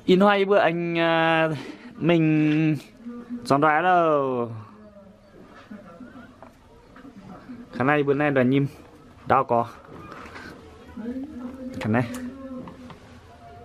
Ih hnoi yie mbuo aengx mingh zuangx ndoih loh. Ga'naaiv yie mbuo naaiv ndoih nyim ndaauv gorx. Ga'naaiv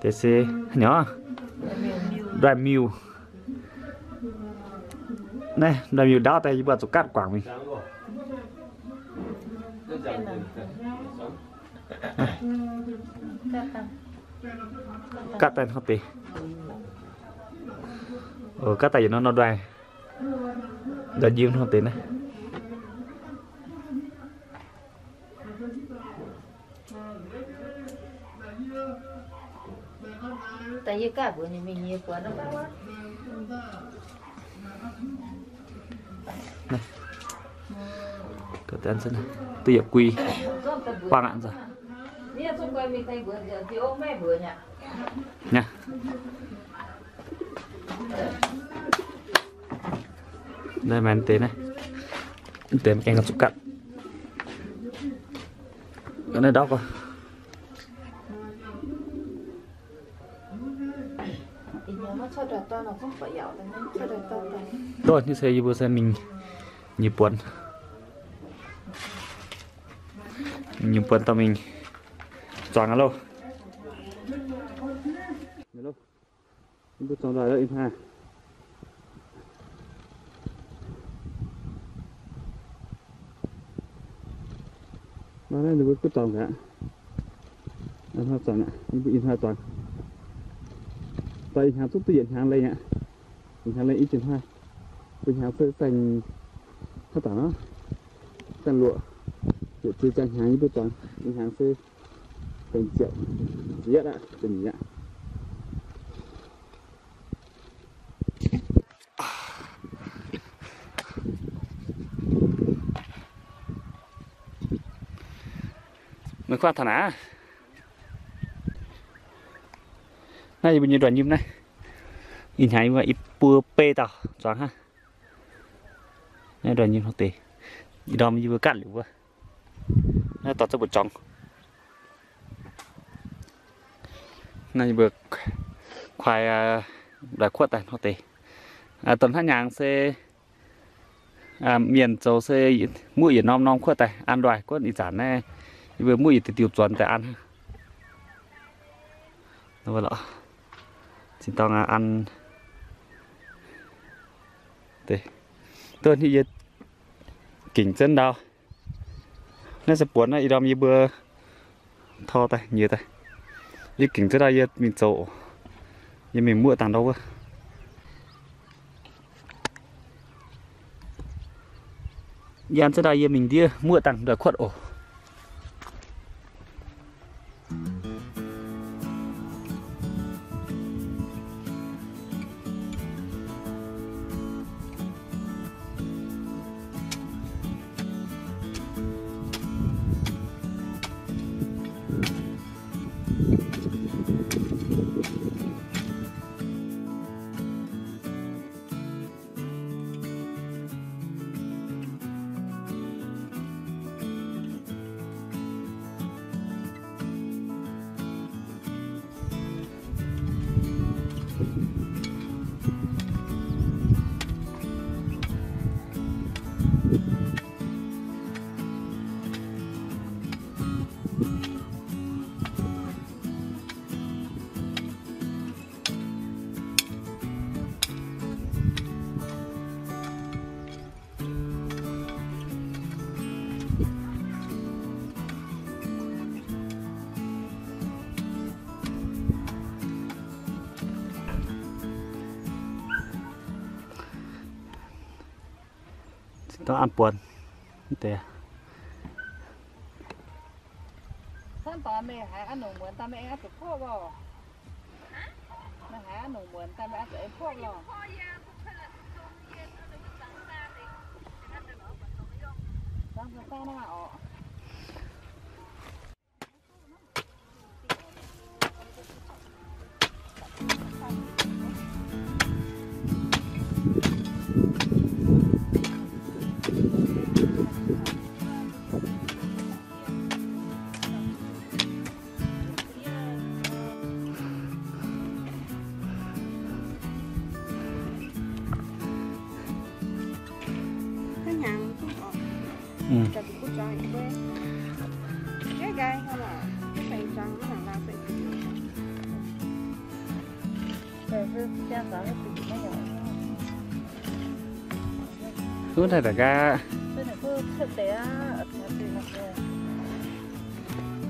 deix se ndoih miuc. Naaiv ndoih miuc ndaauv daaih yie mbuo zuqc gaatv guangc mingh. Gaatv daaih hnangv deix. Gaatv daaih yietc norm ndoih, ndoih nyim hnangv deix naaiv. Duqv yietc gui bang aqv. Naaiv maaih deix naaiv, deix aengx zuqc gaatv. Naaiv ndaauv gorx. Dov, naaiv se yie mbuo se mingh nyei buonc. Nyei buonc dorh mingh zuangx aqv loh. Yie mbuo zuangx ndoih ih hnoi. Nor naaiv ninh mbuo kuv dorngx aqv. Ih hnoi zuangx aqv, yie mbuo ih hnoi zuangx. Doix ih hnyangx zungv duqv yietc hnyangx lengh aqv. Yietc hnyangx lengh i jiex hnoi. Mbuo hnyangx se saeng haaix zanc nor, saeng luoqc, yietc ziex ziangh hnyangx yie mbuo zuangx. Ih hnyangx se saeng ziepc, ziepc yietv aqv, ziepc nyeic aqv. Meih kuaatv taux naaiv. Naaiv yie mbuo nyei ndoih nyim naaiv. Ih hnyangx yie mbuo i buo bei dauh zuangx hnangv. Naaiv ndoih nyim hnangv deix. Ih ndorm yie mbuo gaatv liuz wuov. Naaiv dorh zungv mbuo zuangx. Naaiv yie mbuo kuaaiv ndoih kuotv daaih hnangv deix. Dongh hnangv hnyangx se mienh zoux se muoqv yietc norm norm kuotv daaih an ndoih. Gunv ih zanc naaiv yie mbuo muoqv yietc diuh diuh zuonx daaih an hnangv. Zinh dorng an. Duqv yie gengh zunv ndau. Naaiv se buonc naaiv ih ndorm yie mbuo tor daaih nyiex daaih. Yie gengh zunv ndau yie mingh zoux oc. Yie mingh muoqv dangh ndau wuov. Yie an zunv ndau yie mingh ndiev muoqv dangh ndoih kuotv oc. Zinh dorng an buonc. Mv deix. Cangv doix meih haiz a'nongc muonz daaih meih aengx oix zuqc poqv loh. Meih haiz a'nongc muonz daaih meih oix zuqc aengx poqv loh. Zangv zangv naaiv oc. Wuov naaiv ndaaih nqaatv,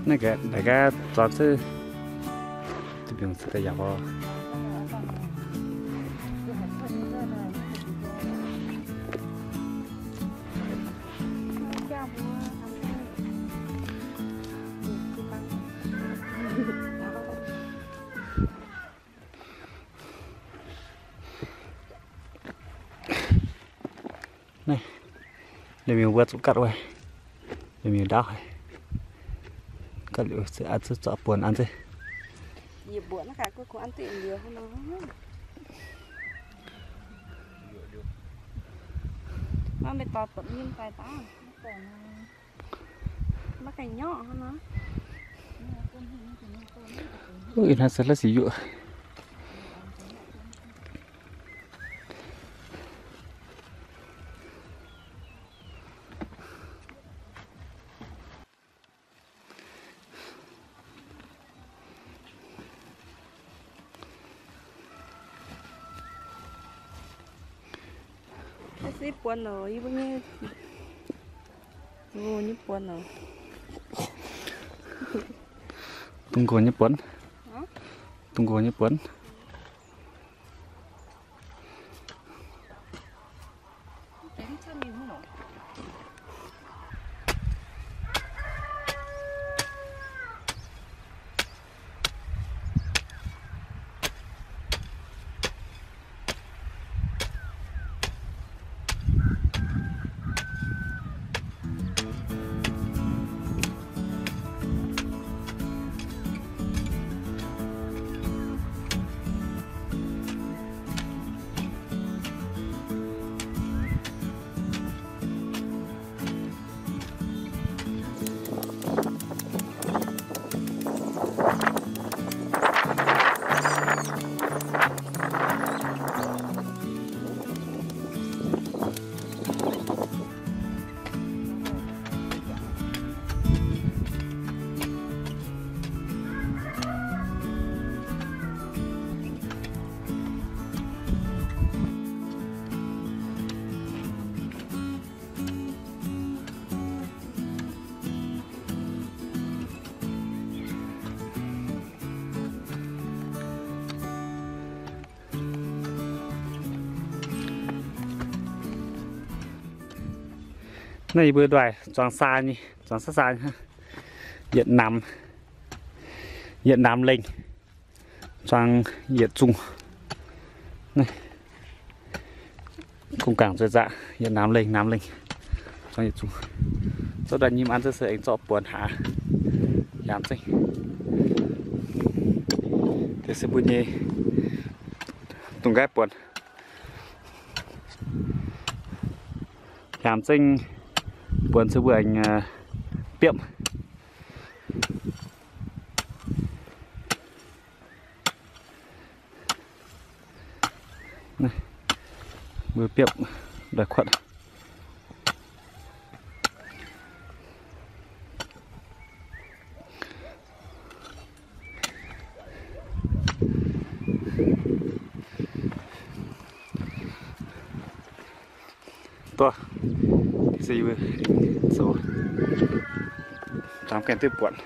naaiv ndaaih nqaatv zornc se, mbiungc se daaih yaac oc. Naaiv, liemh miuc mbuo zuqc gatv wuov, liemh miuc ndaauv haic. Gatv liuz se an zuqc zorqv buonc an zeiv. Wuov ih hnoi se la'sic yuoqv. Se buonc oc, yie mbuo nyei, nyei buonc oc. Dungx nqox nyei buonc. Dungx nqox nyei buonc. Naaiv yie mbuo ndoih zuangx saa nyei, zuangx saav saa nyei, yietc namx, yietc namx lengh, zuangx yietc zungh. Gong gaangc zueiz zaqc, yietc namx lengh, namx lengh, zuangx yietc zungh. Zorqv ndoih nyim an zengv se aengx zorqv buonc hlaax, hiaamx zengv. Deix se mbuo nyei dungh nqaiv buonc. Hiaamx zengv buonc se mbuo aengx biopv. Mbuo biopv ndoih kuotv. Dorh, se yie mbuo zoux, zaamx gaengh duqv buatc.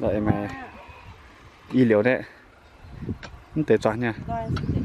Lorqc, maaih i liouc naeqv, mv deix zuangx nyei.